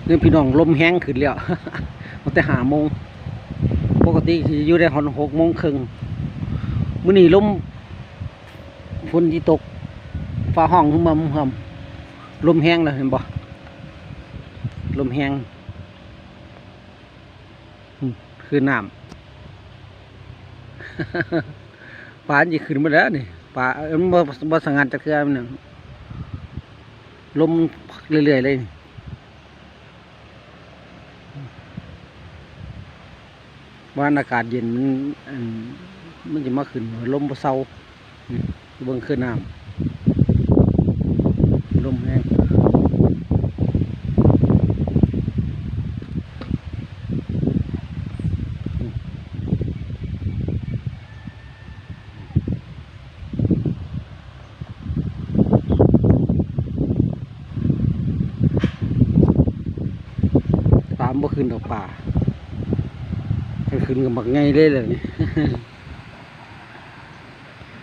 ນີ້ພີ່ນ້ອງ ລົມແຮງຂຶ້ນແລ້ວ ຕັ້ງແຕ່ຫ້າໂມງ ປົກກະຕິຊິຢູ່ໄດ້ຮອດຫົກໂມງເຄິ່ງ ມື້ນີ້ລົມ ຝົນຊິຕົກ ຟ້າຮ້ອງຮຶມຮຳ ລົມແຮງແລ້ວ ເຫັນບໍ່ ລົມແຮງ. ອືມ ຄືນ້ຳ ປາມັນຊິຂຶ້ນໝົດແລ້ວນີ້ ປາ ເອີ ມັນບໍ່ ບໍ່ສະຫງັດຈັກເທື່ອ ມັນ ລົມພັດເລື້ອຍໆເລີຍນີ້ ວ່າອາກາດເຢັນ ມັນ ອັນ ມັນຊິມາຂຶ້ນ ລົມບໍ່ເຊົາ. ອືມ ເບິ່ງຄືນ້ຳ ລົມແຮງ ປາມັນບໍ່ຂຶ້ນດອກປາ ຄັນຂຶ້ນກໍບັກໃຫຍ່ເລີຍແຫຼະນີ້.